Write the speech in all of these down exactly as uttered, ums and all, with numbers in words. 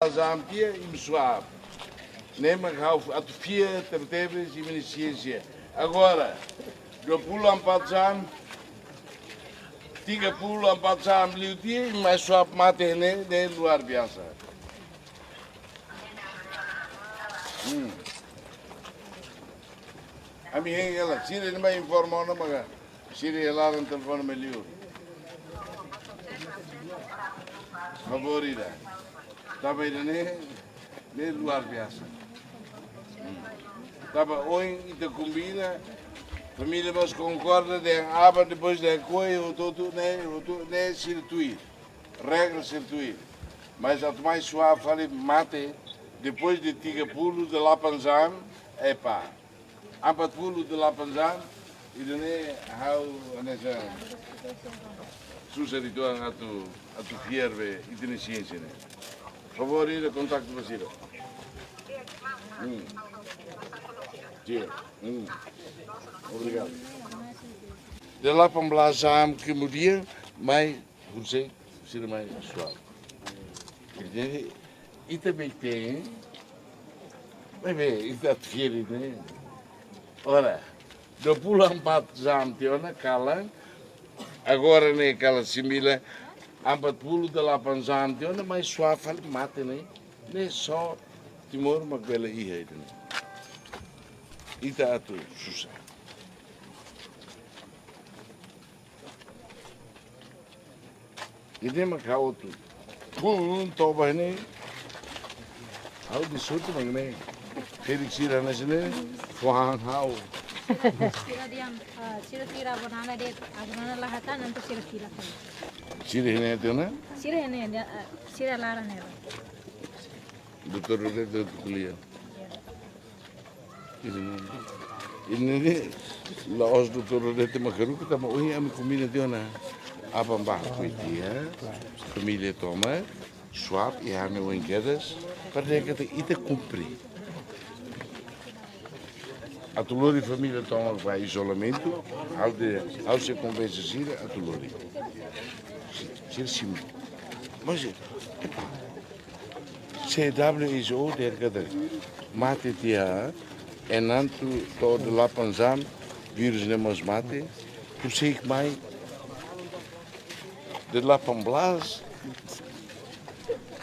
Zam tiha imi suap. Ne'e mak ha'u atu fiar tebetebes imi-nia siénsia. Agora, dua puluh empat jam, tiga puluh empat jam liu tiha, imi mai suap mate ne'e, ne'e luar biasa. Hmm. Ami hein hela, sira ne'ebé informa ona maka sira iha laran telefone mai liur. Favór ida. Tanba ida-ne'e, ne'e luar biasa. Hmm. Tanba ohin ita kombina, família mós konkorda dehan aban depois de koi, hotu-hotu ne'e, hotu-hotu ne'e sira tuir. Regra sira tuir. Mas atu mai suap fali mate, depois de tiga puluh delapan jam, epá. Empat puluh delapan jam, ida-ne'e ha'u hanesan susar uitoan atu, atu fiar ba ita-nia siénsia ne'e. Favór ida kontaktu ba sira. Hmm. Di'ak. Hmm. Obrigadu. Delapan belas jam kemudian, mai husi sira mai suap. Jadi, ita bele, maibé, ita atu fiar ne'e. Ora, dua puluh empat jam tiha ona kalan, agora ne'e kalan sembilan, empat puluh delapan jam tiha ona, mai suap fali mate ne'e. Ne'e só Timor mak bele iha ida-ne'e. Ita atu susar. Ida-ne'e mak ha'u atu. Pun toba ne'e. Ha'u dehan sorte mak ne'e. Felix sira hanesan ne'e. Fuan ha'u. Sira diam, ah, sira tira abonana de, abonana la hatán, nanti sira tira. Sira ne'e tiha ona? Sira ne'e, ah, sira laran ne'e. Doutór Rodete atu ko'alia. Ida-ne'e, ida-ne'e, la'ós doutór Rodete mak haruka, tanba ohin ami kombina tiha ona. Aban ba koi tiha, família tomak suap, i ami ohin kedas, para dehan katak ita kumpre. Atu lori família tomak ba izolamentu, ha'u dehan, ha'u sei konvense sira, atu lori. Sira simu. Mas, epá, se W H O dehan katak mate tiha, enantu to'o delapan jam, vírus ne'e mós mate, husik mai, delapan belas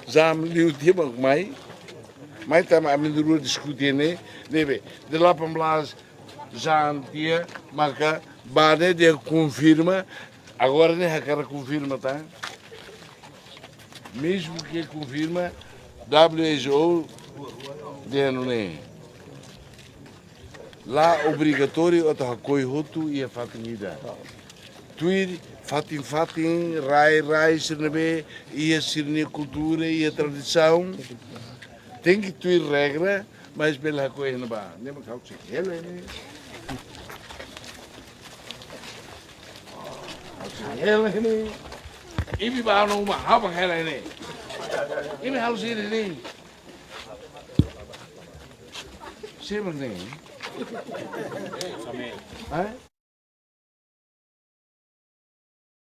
jam liu tiha mak mai, mai tanba ami na'in-rua diskute ne'e, ne'ebé, delapan belas jam tiha, maka ba ne'e dehan konfirma, agora ne'e hakarak konfirma tan. Mezmu ke konfirma, W H O dehan nune'e. La obrigatóriu atu hakoi hotu iha fatin ida. Tuir fatin-fatin, rai-rai sira ne'ebé iha sira-nia kultura, iha tradisaun. Tenke tuir regra, mas bele hakoi iha ne'ebá. Ne'e mak ha'u sei hela ne'e. Ha'u sei hela ne'e. Imi bá ona uma, ha'u bá hela ne'e. Imi halo sira ne'e. Sé mak ne'e? Hah?